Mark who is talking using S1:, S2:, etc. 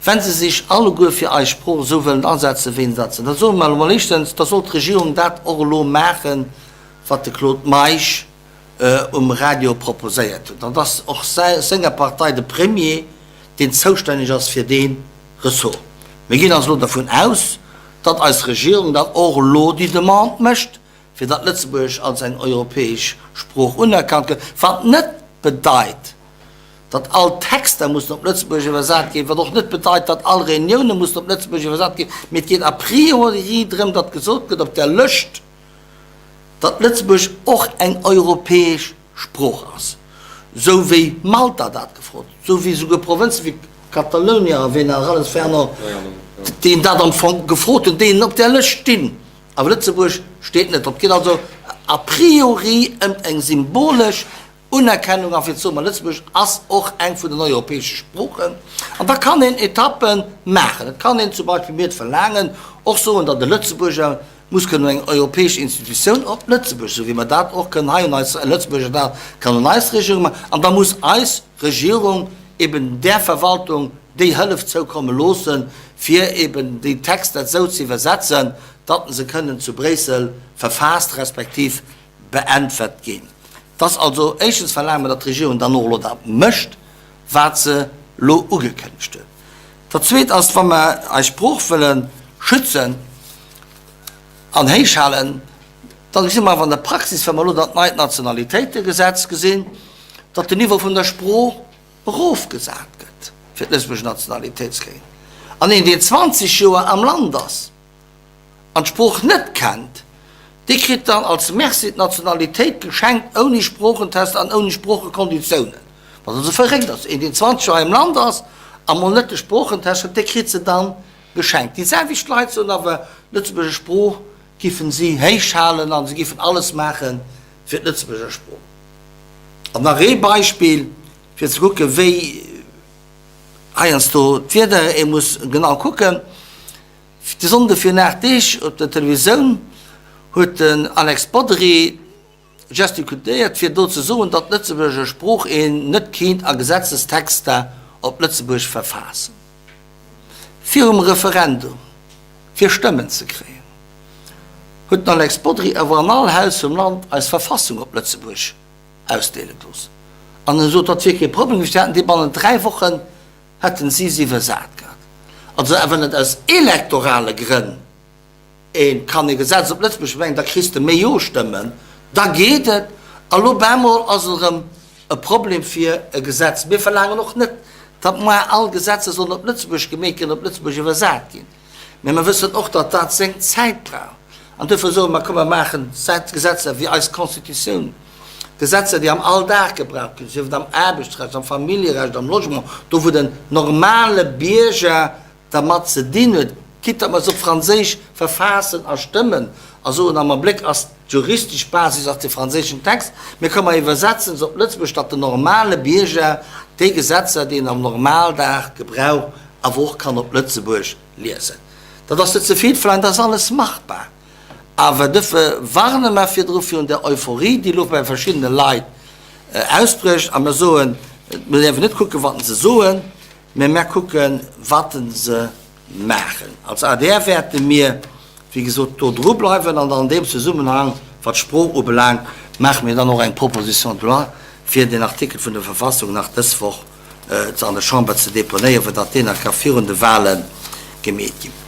S1: Wa se sech alleguer fir eis Sprooch esou wëllen asetzen, wéi se dat sinn, da soe mer elo mol éischtens, da soll d'Regierung dat och elo maachen, wat de Claude Meisch um Radio proposéiert huet. Dat ass och senger Partei de Premier, deen zoustänneg ass fir dee Ressort. Mir ginn also elo dervun aus, datt eis Regierung dann och elo déi Demande mécht, fir datt Lëtzebuergesch als eng europäesch Sprooch unerkannt gëtt, wat net bedeit, datt all Texter mussen op Lëtzebuergesch iwwersat ginn, wat och net bedeit, datt all Reunioune mussen op Lëtzebuergesch iwwersat ginn, mee et geet a priori drëm, datt gesot gëtt op där Lëscht, datt Lëtzebuergesch och eng europäesch Sprooch ass, sou wéi Malta dat gefrot huet, sou wéi souguer Provënze wéi Katalounia a wéi nach alles ferner, déi dat am Fong gefrot hunn, déi op där Lëscht stinn. Awer Lëtzebuerg steet net drop. Et geet also a priori ëm eng symbolesch Unerkennung a fir ze soen, ma Lëtzebuerg ass och eng vun den europäesche Sproochen. An da kann een Etappe maachen. Et kann een zum Beispill, mir et verlaangen, och soen, datt e Lëtzebuerger muss kënnen un eng europäesch Institutioun op Lëtzebuerg, esou wéi mer dat och kënnen hei un eis, e Lëtzebuerger dat kann un eis Regierung maachen. An da muss eis Regierung eben där Verwaltung déi Hëllef zoukomme loossen, fir eben déi Texter esou ze iwwersetzen, datt se kënnen zu Bréissel verfaasst respektiv beäntwert ginn. Et ass also, éischtens verlaange mer, datt d'Regierung dann och elo dat mécht, wat se elo ugekënnegt huet. Dat Zweet ass, wa mer eis Sprooch wëlle schützen an héichhalen, da gesi mer awer an der Praxis, wa mer elo dat neit Nationalitéitegesetz gesinn, datt den Niveau vun der Sprooch erofgesat gëtt, fir d'lëtzebuergesch Nationalitéit ze kréien. An een, deen 20 Joer am Land ass an d'Sprooch net kennt, dee kritt dann als Merci d'Nationalitéit geschenkt, ouni Sproochentest an ouni Sproochekonditiounen. Wat also verréckt ass, een, deen 20 Joer hei am Land ass a mol net de Sproochentest huet, dee kritt se dann geschenkt. Déi selwecht Leit soen awer, d'lëtzebuerger Sprooch giffen si héich halen a se giffen alles maache fir d'lëtzebuerger Sprooch. An nach ee Beispill, fir ze kucken, wéi heiansdo d'Wieder, ee muss genau kucken, De Sonnde virun 8 Deeg op der Televisoun huet den Alex Bodry gestikuléiert, fir do ze soen, datt d'Lëtzebuerger Sprooch een net kéint a Gesetzestexter op Lëtzebuerg verfaassen. Virum Referendum, fir Stëmmen ze kréien, huet den Alex Bodry awer an all Haus vum Land eis Verfassung op Lëtzebuerg ausdeele gelooss. An en sot, dat wier kee Problem gewiescht, déi hätten déi bannent 3 Wochen hätten si se iwwersat gehat. Also awer net aus elektorale Grënn, ee kann e Gesetz op Lëtzebuerg bréngen, da kriss de méi Jo-Stëmmen, da geet et. A lo bemol ass et erëm e Problem fir e Gesetz. Mir verlaangen och net, datt moar all Gesetzer sollen op Lëtzebuerg gemeet ginn, op Lëtzebuerg iwwersat ginn. Mä mer wëssen och, datt dat seng Zäit brauch. An duerfir soe mer, komm mer maachen Gesetzer wéi eis Constitutioun, Gesetzer, déi am Alldag gebraucht ginn, sief et am Aarbechtsrecht, am Familljerecht, am Logement, do wou den normale Bierger dermat ze dinn huet, quitte datt mer se op Franséisch verfaassen a stëmmen a soen, am Abléck ass d'juristesch Basis ass de franséischen Text, mä komm mer iwwersetzen se op Lëtzebuergesch, datt den normale Bierger déi Gesetzer, déi en am Normaldag gebraucht, awer och kann op Lëtzebuerg liesen. Dat ass net ze vill verlaangt, dat ass alles machbar. Awer duerfir warne mer virdru virun där Euphorie, déi elo bei verschiddene Leit ausbrécht, a mer soen, mir däerfen net kucken, wat se soen, mä mer kucken, wat se maachen. Als adr wäerte mir, wéi gesot, do drubleiwen an an deem Zesummenhang, wat d'Sprooch ubelaangt, maache mir dann och eng Proposition de loi, fir deen Artikel vun der Verfassung nach dës Woch an der Chamber ze deponéieren, fir datt deen nach ka virun de Wahle gemeet ginn.